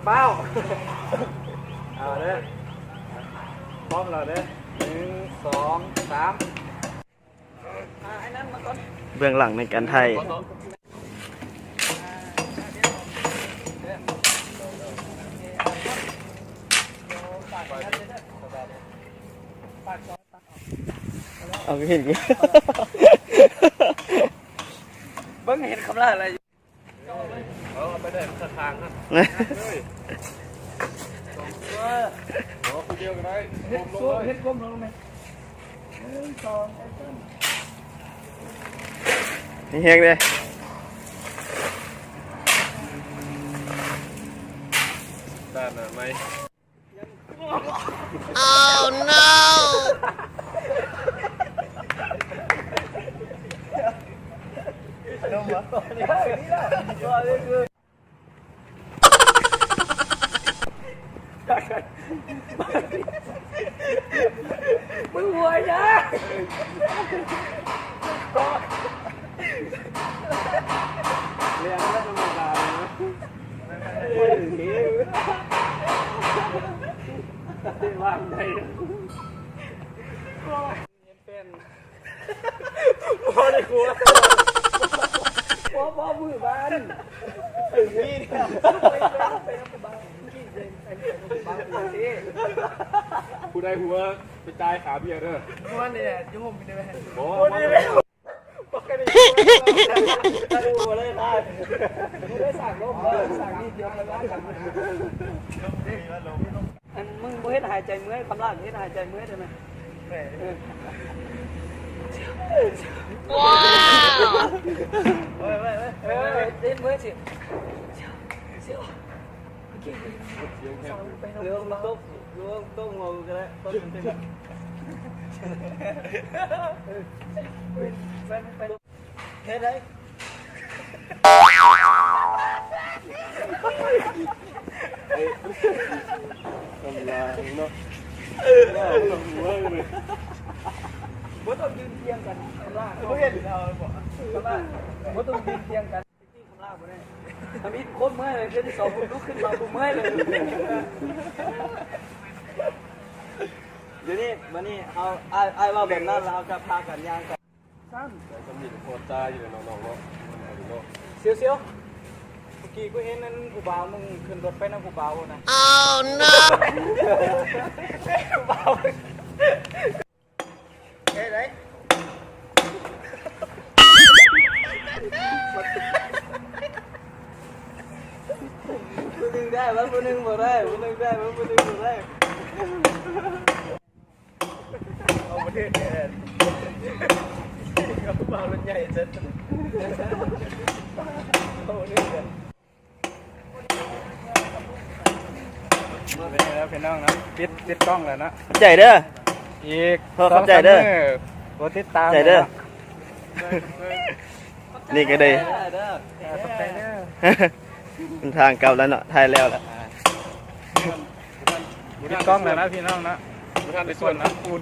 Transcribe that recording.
ປ້າວ ເອົາເດີ ພ້ອມແລ້ວເດີ ໜຶ່ງ ສອງ ສາມ ເບື້ອງຫຼັງໃນການຖ່າຍ ເອົາ ເຫັນ ເບິ່ງເຫັນຄຳລາດອະໄລຢູ່ ເອີ ເອົາໄປໄດ້ ມັນທາງຫັ້ນ ເຮີ້ຍ ເອີ ເອົາຜູ້ດຽວກໍໄດ້ ເຮັດ ກົ້ມລົງເລີຍ ເຮັດກົ້ມລົງແມ່ ໜຶ່ງ ສອງ ແອັກຊັນ ແຮງເດ້ ດ້ານໜ້າໄມ້ Oh no! ມຶງຫົວຫຍັງ? ເລື່ອງມັນທຳມະດາເນາະ ບໍ່ໄດ້ເຮັດ ວາງໄດ້ ເປັນ ບໍ່ໄດ້ກົວ ບໍ່ ບໍ່ ມືບານ ເປັນມີດ ໄປ ໄປ ໄປນຳຜູ້ບ່າວ ຜູ້ໃດຫົວ ໄປຈ່າຍຄ່າເບຍເດີ ຫົວນີ້ແຫຼະ ຢູ່ໂຮມນີ້ແຫຼະ ບໍ່ ບໍ່ໄດ້ ບໍ່ໄດ້ ບໍ່ໄດ້ ບໍ່ໄດ້ສ້າງລົມ ບໍ່ໄດ້ສ້າງນີ້ ດຽວມາວ່າກັນ ອັນ ມຶງບໍ່ເຮັດຫາຍໃຈເມື່ອຍ ຄຳລາດເຮັດຫາຍໃຈເມື່ອຍໄດ້ໄໝ? ເອີ ວ້າວ ເອີ ເຮັດເມື່ອຍຊິ ເລື່ອງຕົກ ເລື່ອງຕົກເຮົາກໍໄດ້ ເອີ ໄປ ໄປ ເຮັດໄດ້ ກຳລັງເນາະ ບໍ່ຕ້ອງຢືນທຽງກັນ ຄຳລາດ ບໍ່ເຫັນເຮົາບໍ່ ຄຳລາດ ບໍ່ຕ້ອງຢືນທຽງກັນ ຄຳລາດບໍ່ໄດ້ ທຳອິດໂຄດເມື່ອຍເລີຍ ເທື່ອທີສອງ ລຸກຂຶ້ນມາບໍ່ເມື່ອຍເລີຍ ດຽວນີ້ ບາດນີ້ເຮົາ ອ້າຍ ອ້າຍເວົ້າແບບນັ້ນ ແລ້ວເຮົາຈະພາກັນຍ່າງໄປ ຊັ້ນ ແຕ່ກໍມີແຕ່ພໍຕາຍຢູ່ແຫຼະເນາະ ເນາະ ເນາະ ສຽວໆ ເມື່ອກີ້ກູເຫັນອັນຜູ້ບ່າວໜຶ່ງຂຶ້ນລົດໄປນຳຜູ້ບ່າວນະ Oh no! ຜູ້ບ່າວ ເຮັດໄດ ຜູ້ໜຶ່ງໄດ້ ຜູ້ໜຶ່ງບໍ່ໄດ້ ຜູ້ໜຶ່ງໄດ້ ຜູ້ໜຶ່ງບໍ່ໄດ້. ເອົາປະເທດແທນ ເອົາຜູ້ບ່າວລົດໃຫຍ່ເສັດ ເອົາປະເທດແທນ ເປັນແລ້ວພີ່ນ້ອງເນາະ ປິດ ປິດກ້ອງແລ້ວເນາະ ຂອບໃຈເດີ ອີກ ຂໍຂອບໃຈເດີ ສອງສາມມື້ ກົດຕິດຕາມ ຂອບໃຈເດີ ເນາະ ນີ້ກໍໄດ້ ເອີ ຂອບໃຈເດີ ເດີ ເດີ ທາງກັບແລ້ວເນາະ ຖ່າຍແລ້ວລະ ອ່າ ປິດກ້ອງແລ້ວນະພີ່ນ້ອງນະ ບໍ່ທັນໄດ້ຊວນນະ ອຸ່ນ.